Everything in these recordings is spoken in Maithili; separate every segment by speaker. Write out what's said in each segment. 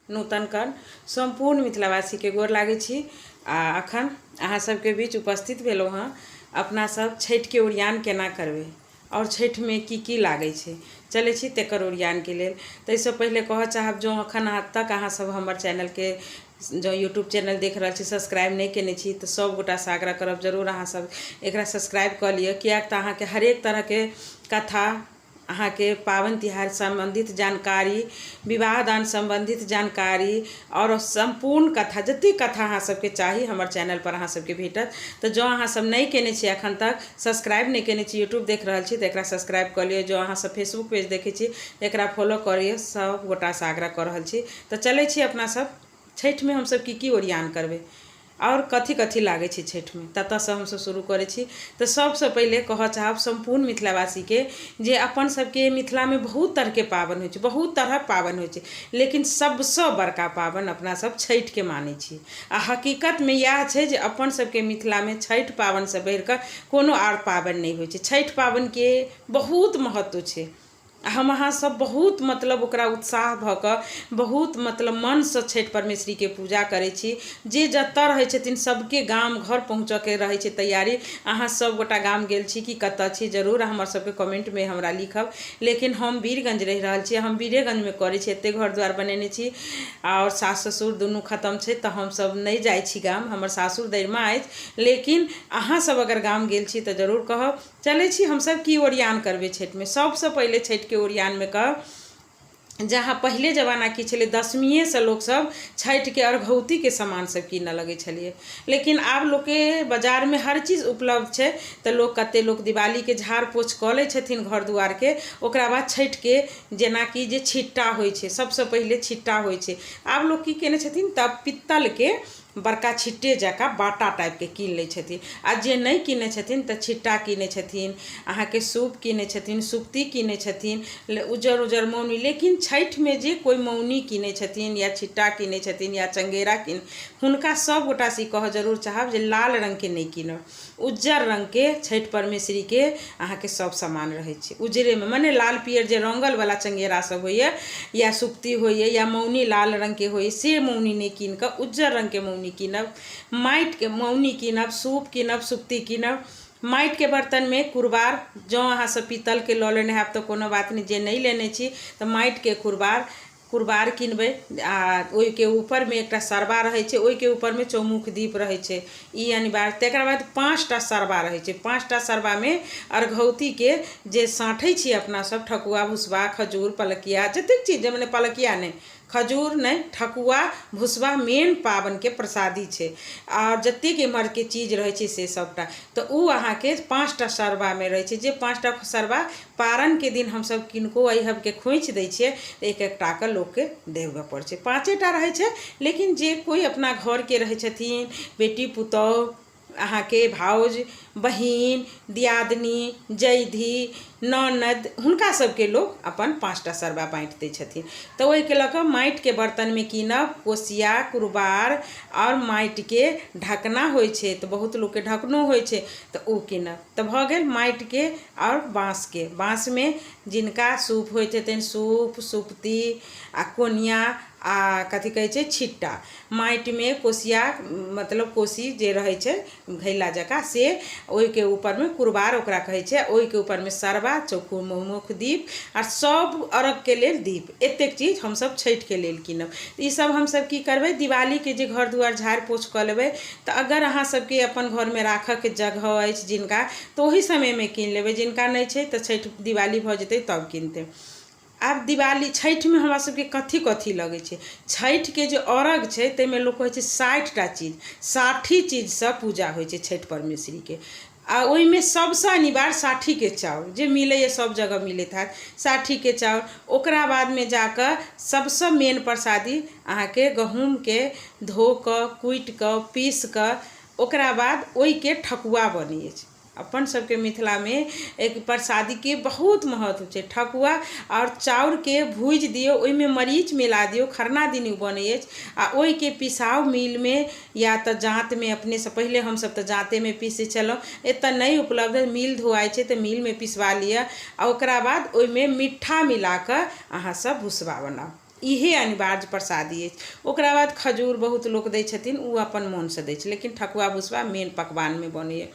Speaker 1: नूतन कर्ण सम्पूर्ण मिथिलावासीके गोर लागै छी। आ अखन अहाँ सबके बीच उपस्थित भेलहुँ हँ अपना सब छठिके ओरियान केना करबै आओर छठिमे की की लागै छै, चलै छी तकर ओरियानके लेल। ताहिसँ पहिले कहऽ चाहब, जँ अखन तक अहाँ सब हमर चैनलके, जँ यूट्यूब चैनल देख रहल छी, सब्सक्राइब नहि केने छी, तऽ सब गोटासँ आग्रह करब जरूर अहाँ सब एकरा सब्सक्राइब कऽ लिअ, किएक तऽ अहाँके हरेक तरहके कथा, अहाँके पाबनि तिहार सम्बन्धित जानकारी, विवाह दान सम्बन्धित जानकारी आओर सम्पूर्ण कथा, जतेक कथा अहाँ सबके चाही, हमर चैनलपर अहाँ सबके भेटत। तऽ जँ अहाँ सब नहि केने छी, एखन तक सब्सक्राइब नहि केने छी, यूट्यूब देख रहल छी, तऽ एकरा सब्सक्राइब कऽ लिअ। जँ अहाँ सब फेसबुक पेज देखै छी, तऽ एकरा फॉलो कऽ लिअ। सब गोटासँ आग्रह कऽ रहल छी। तऽ चलै छी अपना सब छठिमे हमसब की की ओरियान करबै आओर कथी कथी लागै छै छठिमे, ततऽसँ हमसब शुरू करै छी। तऽ सबसँ पहिले कहऽ चाहब सम्पूर्ण मिथिलावासीके जे अपन सबके मिथिलामे बहुत तरहके पाबनि होइ छै, बहुत तरहक पाबनि होइ छै, लेकिन सबसँ बड़का पाबनि अपना सब छठिके मानै छी। आओर हकीकतमे इएह छै जे अपन सबके मिथिलामे छठि पाबनिसँ बढ़िकऽ कोनो आओर पाबनि नहि होइ छै। छठि पाबनिके बहुत महत्व छै। हम अहाँ सब बहुत मतलब ओकरा उत्साह भऽ कऽ, बहुत मतलब मनसँ छठि परमेश्वरीके पूजा करै छी। जे जतऽ रहै छथिन, सबके गाम घर पहुँचऽके रहै छै तैयारी। अहाँ सब गोटा गाम गेल छी कि कतऽ छी, जरूर हमर सबके कमेन्टमे हमरा लिखब। लेकिन हम वीरगञ्ज रहि रहल छी, हम वीरेगञ्जमे करै छी, एते घर दुआरि बनेने छी। आओर सास ससुर दुनू खतम छै, तऽ हमसब नहि जाइ छी गाम। हमर सासुर दैरमा अछि, लेकिन अहाँ सब अगर गाम गेल छी तऽ जरूर कहब। चलै छी हमसब की ओरियान करबै छठिमे। सबसँ पहिले छठिके ओरियानमे कहब, जहाँ पहिले जमाना की छलै, दशमिएसँ लोकसब छठिके अर्घौतीके सामान सब कीनऽ लगै छलियै। लेकिन आब लोकके बाजारमे हर चीज उपलब्ध छै, तऽ लोक, कते लोक दिवालीके झाड़ पोछ कऽ लै छथिन घर दुआरके, ओकरा बाद छठिके जेनाकि जे छिट्टा होइ छै, सबसँ पहिले छिट्टा होइ छै। आब लोक की केने छथिन तऽ पित्तलके बड़का छिट्टे जकाँ बाटा टाइपके कीन लै छथिन, आ जे नहि कीनै छथिन तऽ छिट्टा कीनै छथिन, अहाँके सूप कीनै छथिन, सुप्ती कीनै छथिन, उज्जर उज्जर मौनी। लेकिन छठिमे जे कोइ मौनी कीनै छथिन या छिट्टा कीनै छथिन या चङ्गेरा कीन, हुनका सभ गोटासँ ई कहऽ जरूर चाहब जे लाल रङ्गके नहि कीनब, उज्जर रङ्गके। छठि परमेश्वरीके अहाँके सभ सामान रहै छै उज्जरेमे, मने लाल पियर जे रङ्गलवला चङ्गेरा सब होइए या सुप्ती होइए या मौनी लाल रङ्गके होइए, से मौनी नहि कीन कऽ उज्जर रङ्गके मौनी कीनब, माटिके मौनी कीनब, सूप कीनब, सुप्ती कीनब, माटिके बर्तनमे कुरबार। जँ अहाँ सब पीतलके लऽ लेने हैब तऽ कोनो बात नहि, जे नहि लेने छी तऽ माटिके कुरबार किनबै, आ ओहिके ऊपरमे एकटा सरबा रहै छै, ओहिके ऊपरमे चौमुख दीप रहै छै, ई अनिवार्य। तकरा बाद 5टा सरबा रहै छै। 5टा सरबामे अर्घौतीके जे साँठै छी अपना सब, ठकुआ, भुसबा, खजूर, पलकिया, जतेक चीज, मने पलकिया नहि, खजूर नहि, ठकुआ भुसबा मेन पाबनिके प्रसादी छै, आओर जतेक एम्हरके चीज रहै छै से सबटा, तऽ ओ अहाँके 5टा सरबामे रहै छै, जे 5टा सरबा पारनके दिन हमसब किनको अइहबके खोँइछ दै छियै तऽ एक एकटाके लोकके देबऽ पड़ै छै। 5टा रहै छै, लेकिन जे कोइ अपना घरके रहै छथिन, बेटी पुतौह, अहाँके भाउज, बहिन, दियादनी, जैधी, ननदि, हुनका सबके लोक अपन 5टा सरबा बाँटि दै छथिन। तऽ ओहिके लऽ कऽ माटिके बर्तनमे कीनब कोसिया, कुरबार, आओर माटिके ढकना होइ छै, तऽ बहुत लोकके ढकनो होइ छै, तऽ ओ कीनब। तऽ भऽ गेल माटिके आओर बाँसके। बाँसमे जिनका सूप होइत हेतनि, सूप, सुप्ती आ कोनिया आ कथी कहै छै, छिट्टा। माटिमे कोसिया, मतलब कोसी जे रहै छै घैला जकाँ, से ओहिके ऊपरमे कुरबार ओकरा कहै छै, ओहिके ऊपरमे सरबा, चौमुख दीप आ सब अर्घके लेल दीप। एतेक चीज हमसब छठिके लेल कीनब। ई सब हमसब की करबै, दिवालीके जे घर दुआरि झाड़ि पोछि कऽ लेबै, तऽ अगर अहाँ सबके अपन घरमे राखऽके जगह अछि जिनका, तऽ ओहि समयमे कीन लेबै। जिनका नहि छै तऽ छठि दिवाली भऽ जेतै तब कीनतै। आब दिवाली छठिमे हमरा सबके कथी कथी लगै छै? छठिके जे अर्घ छै, ताहिमे लोक कहै छै 60टा चीज, 60 चीजसँ पूजा होइ छै छठि परमेश्वरीके। आ ओहिमे सबसँ अनिवार्य 60के चाउर, जे मिलैए, सब जगह मिलैत हैत 60के चाउर। ओकरा बादमे जाकऽ सबसँ मेन प्रसादी अहाँके गहूँमके धो कऽ, कुटि कऽ, पीस कऽ, ओकरा बाद ओहिके ठकुआ बनै अछि। अपन सबके मिथिलामे एक प्रसादीके बहुत महत्व छै। ठकुआ आओर चाउरके भूजि दियौ, ओहिमे मरीच मिला दियौ, खरना दिन ओ बनै अछि। आ ओहिके पिसाउ मिलमे या तऽ जाँतमे अपनेसँ। पहिले हमसब तऽ जाँतेमे पीसै छलहुँ, एतऽ नहि उपलब्ध अछि। मिल धोआइ छै तऽ मिलमे पिसबा लिअ, आ ओकरा बाद ओहिमे मिठ्ठा मिला कऽ अहाँ सब भुसबा बनाउ। इहे अनिवार्य प्रसादी अछि। ओकरा बाद खजूर बहुत लोक दै छथिन, ओ अपन मोनसँ दै छै, लेकिन ठकुआ भुसबा मेन पकवानमे बनैए।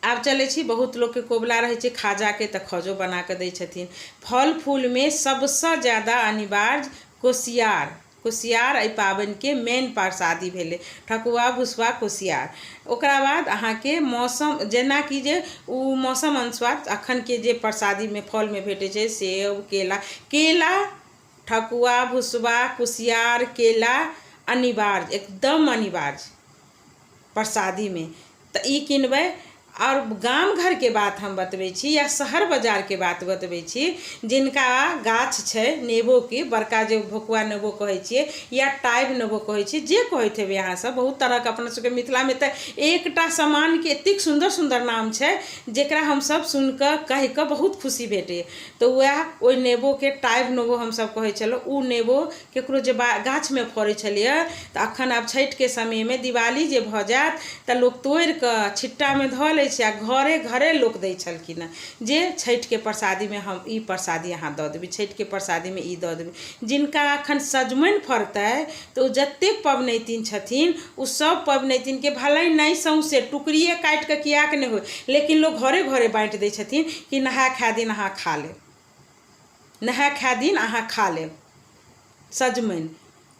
Speaker 1: आब चलै छी, बहुत लोकके कोबला रहै छै खाजाके, तऽ खजो बना कऽ दै छथिन। फल फूलमे सभसँ ज्यादा अनिवार्य कोसियार। कुसियार एहि पाबनिके मेन प्रसादी भेलै, ठकुआ भुसबा कुसियार। ओकरा बाद अहाँके मौसम जेनाकि जे ओ मौसम अनुसार अखनके जे प्रसादीमे फलमे भेटै छै, सेब, केला। केला, ठकुआ भुसबा कुसियार केला अनिवार्य, एकदम अनिवार्य प्रसादीमे। तऽ ई किनबै। आओर गाम घरके बात हम बतबै छी या शहर बाजारके बात बतबै छी, जिनका गाछ छै नेबोके, बड़का जे भोकुआ नेबो कहै छियै या टाइब नेबो कहै छियै, जे कहैत हेबै अहाँसभ, बहुत तरहके अपना सभके मिथिलामे तऽ एकटा सामानके एतेक सुन्दर सुन्दर नाम छै जकरा हमसभ सुनिकऽ कहिकऽ बहुत खुशी भेटैए। तऽ वएह ओहि नेबोके टाइब नेबो हमसभ कहै छलहुँ। ओ नेबो ककरो जे गाछमे फड़ै छलैए, तऽ एखन आब छठिके समयमे दिवाली जे भऽ जायत तऽ लोक तोड़िकऽ छिट्टामे धऽ लै छै आ घरे घरे लोक दै छलखिन हँ जे छठिके प्रसादीमे हम ई प्रसादी अहाँ दऽ देबै, छठिके प्रसादीमे ई दऽ देबै। जिनका एखन सजमनि फड़तै तऽ ओ जतेक पबनैतिन छथिन ओ सब पबनैतिनके भले नहि सौँसे टुकड़िए काटिकऽ किएक नहि होइ, लेकिन लोक घरे घरे बाँटि दै छथिन कि नहाय खाय दिन अहाँ खा लेब, नहाय खाय दिन अहाँ खा लेब सजमनि।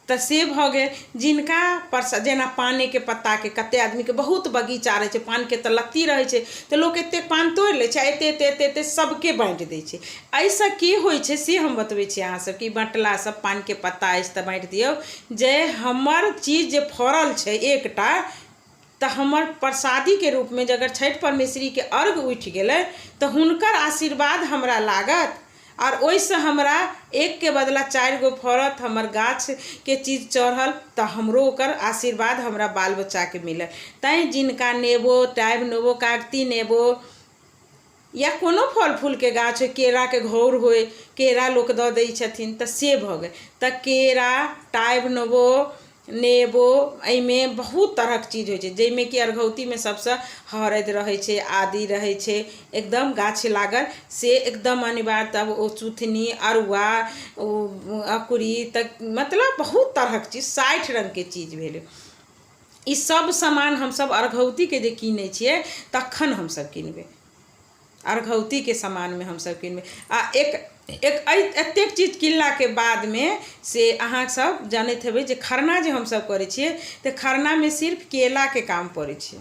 Speaker 1: तऽ से भऽ गेल। जिनका पर जेना पानेके पत्ताके कतेक आदमीके बहुत बगीचा रहै छै, पानके तऽ लत्ती रहै छै, तऽ लोक एतेक पान तोड़ि लै छै आ एतेक एतेक एतेक एतेक सभके बाँटि दै छै। एहिसँ की होइ छै से हम बतबै छी अहाँ सबके। ई बँटलासँ, पानके पत्ता अछि तऽ बाँटि दियौ, जे हमर चीज जे फड़ल छै एकटा, तऽ हमर प्रसादीके रूपमे जे अगर छठि परमेश्वरीके अर्घ उठि गेलै तऽ हुनकर आशीर्वाद हमरा लागत आओर ओहिसँ हमरा एकके बदला 4 गो फड़त, हमर गाछके चीज चढ़ल तऽ हमरो ओकर आशीर्वाद हमरा बाल बच्चाके मिलत। तैँ जिनका नेबो, टाइब नेबो, कागती नेबो या कोनो फल फूलके गाछ होइ, केराके घौर होइ, केरा लोक दऽ दै छथिन, तऽ से भऽ गेल। तऽ केरा, टाइब नेबो, नेबो, एहिमे बहुत तरहक चीज होइ छै, जाहिमे कि अरघौतीमे सभसँ हरदि रहै छै, आदि रहै छै, एकदम गाछ लागल से एकदम अनिवार्य। तब ओ सुथनी, अरुआ, ओ अकुरी, तऽ मतलब बहुत तरहक चीज, 60 रङ्गके चीज भेलै। ई सब सामान हमसब अरघौतीके जे कीनै छियै तखन हमसब किनबै, अरघौतीके सामानमे हमसब किनबै। आ एक एक एतेक चीज किनलाके बादमे से अहाँ सब जनैत हेबै जे खरना जे हमसब करै छियै तऽ खरनामे सिर्फ केलाके काम पड़ै छै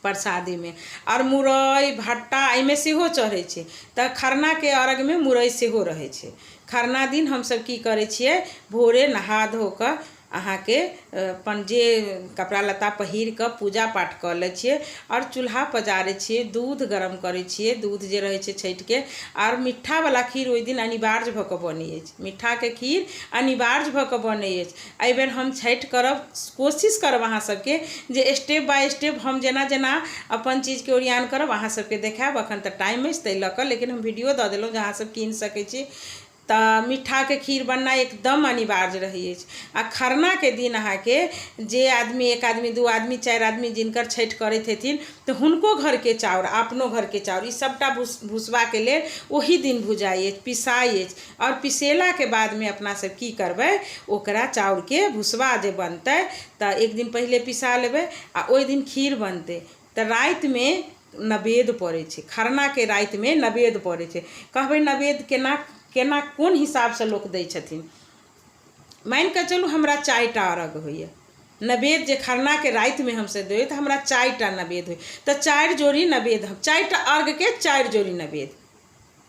Speaker 1: प्रसादीमे, आओर मुरइ भट्टा एहिमे सेहो चढ़ै छै। तऽ खरनाके अर्घमे मुरइ सेहो रहै छै। खरना दिन हमसब की करै छियै, भोरे नहा धो कऽ अहाँके अपन जे कपड़ा लत्ता पहिर कऽ पूजा पाठ कऽ लै छियै आओर चूल्हा पजारै छियै, दूध गरम करै छियै, दूध जे रहै छै छठिके, आओर मिट्ठावला खीर ओहि दिन अनिवार्य भऽ कऽ बनै अछि, मिट्ठाके खीर अनिवार्य भऽ कऽ बनै अछि। एहिबेर हम छठि करब, कोशिश करब अहाँ सबके जे स्टेप बाय स्टेप हम जेना जेना अपन चीजके ओरियान करब अहाँ सबके देखायब। अखन तऽ टाइम अछि ताहि लऽ कऽ, लेकिन हम वीडियो दऽ देलहुँ जे अहाँ सब कीन सकै छी। तऽ मिट्ठाके खीर बननाइ एकदम अनिवार्य रहै अछि। आ खरनाके दिन अहाँके जे आदमी, 1 आदमी, 2 आदमी, 4 आदमी जिनकर छठि करैत हेथिन तऽ हुनको घरके चाउर, अपनो घरके चाउर, ई सबटा भुसबाके लेल ओही दिन भुजाइ अछि, पिसाइ अछि। आओर पिसेलाके बादमे अपना सब की करबै, ओकरा चाउरके भुसबा जे बनतै तऽ एक दिन पहिले पिसा लेबै आ ओहि दिन खीर बनतै। तऽ रातिमे नवेद पड़ै छै, खरनाके रातिमे नवेद पड़ै छै। कहबै नवेद केना केना कोन हिसाबसँ लोक दै छथिन। मानिकऽ चलू हमरा 4टा अर्घ होइए नवेद, जे खरनाके रातिमे हमसब देबै तऽ हमरा 4टा नवेद होइ, तऽ 4 जोड़ी नवेद, हम 4टा अर्घके 4 जोड़ी नवेद।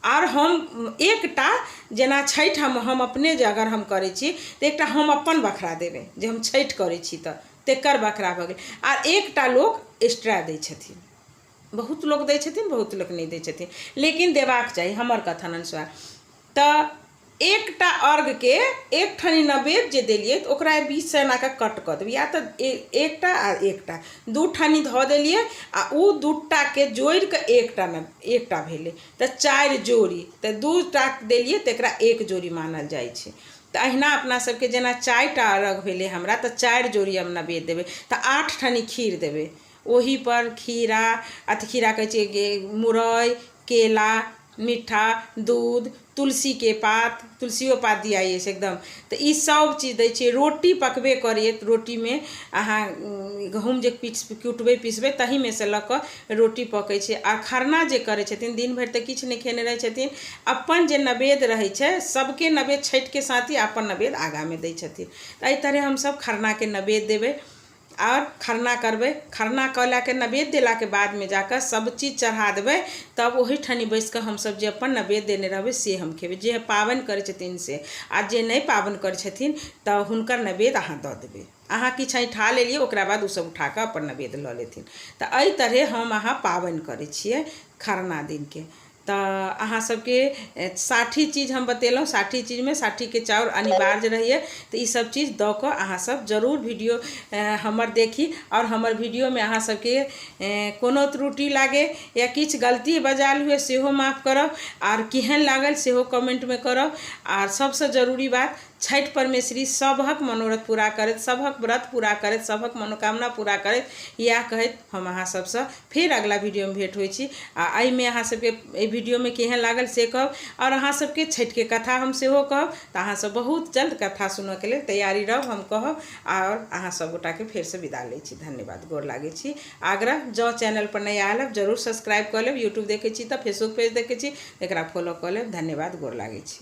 Speaker 1: आओर हम एकटा जेना छठि हम अपने जे अगर हम करै छी तऽ एकटा हम अपन बखरा देबै जे हम छठि करै छी तऽ तेकर बखरा भऽ गेल। आर एकटा लोक एक्स्ट्रा दै छथिन, बहुत लोक दै छथिन, बहुत लोक नहि दै छथिन, लेकिन देबाक चाही हमर कथन अनुसार। तऽ एकटा अर्घके एक ठनी नवेद जे देलियै तऽ ओकरा बीचसँ एना कऽ कट कऽ देबै, या तऽ एकटा आ एकटा 2 ठनी धऽ देलियै आ ओ 2टाके जोड़ि कऽ एकटा भेलै तऽ 4 जोड़ी, तऽ 2टा देलियै तऽ एकरा 1 जोड़ी मानल जाइ छै। तऽ अहिना अपना सबके जेना 4टा अर्घ भेलै हमरा तऽ 4 जोड़ी हम नवेद देबै, तऽ 8 ठनी खीर देबै। ओही पर खीरा, अथी खीरा कहै छियै, मुरइ, केला, मिठ्ठा, दूध, तुलसीके पात, तुलसियो पात दियाइ अछि एकदम। तऽ ई सब चीज दै छियै। रोटी पकबे करैए, रोटीमे अहाँ गहूँम जे पीस कुटबै पिसबै तहीमे से लऽ कऽ रोटी पकै छै। आ खरना जे करै छथिन, दिन भरि तऽ किछु नहि खेने रहै छथिन, अपन जे नवेद रहै छै, सबके नवेद छठिके साथ ही अपन नवेद आगाँमे दै छथिन। तऽ एहि तरहे हमसब खरनाके नवेद देबै आओर खरना करबै। खरना कयलाके नवेद देलाके बादमे जाकऽ सब चीज चढ़ा देबै, तब ओहिठाम बैस कऽ हमसब जे अपन नवेद देने रहबै से हम खेबै, जे पाबनि करै छथिन से। आ जे नहि पाबनि करै छथिन तऽ हुनकर नवेद अहाँ दऽ देबै। अहाँ किछु ऐंठा लेलियै, ओकरा बाद ओसब उठा कऽ अपन नवेद लऽ लेथिन। तऽ एहि तरहे हम अहाँ पाबनि करै छियै खरना दिनके। तऽ अहाँ सबके 60 चीज हम बतेलहुँ। 60 चीजमे 60के चाउर अनिवार्य रहैए। तऽ ई सब चीज दऽ कऽ अहाँ सब जरूर वीडियो हमर देखी। आओर हमर वीडियोमे अहाँ सबके कोनो त्रुटि लागे या किछु गलती बजायल हुए, सेहो माफ करब। आर केहन लागल, सेहो कमेंटमे करब। आर सबसँ जरूरी बात, छठि परमेश्वरी सभक मनोरथ पूरा करैत, सभक व्रत पूरा करैत, सभक मनोकामना पूरा करैत, इएह कहैत हम अहाँ सबसँ फेर अगला वीडियोमे भेंट होइ छी। आ एहिमे अहाँ सबके एहि वीडियोमे केहन लागल से कहब। आओर अहाँ सबके छठिके कथा हम सेहो कहब, तऽ अहाँ सब बहुत जल्द कथा सुनऽके लेल तैयारी रहब, हम कहब। आओर अहाँ सब गोटाके फेरसँ विदा लै छी। धन्यवाद, गोर लागै छी। आग्रह, जँ चैनल पर नहि आयल जरूर सब्सक्राइब कऽ लेब। यूट्यूब देखै छी तऽ फेसबुक पेज देखै छी, एकरा फॉलो कऽ लेब। धन्यवाद, गोर लागै छी।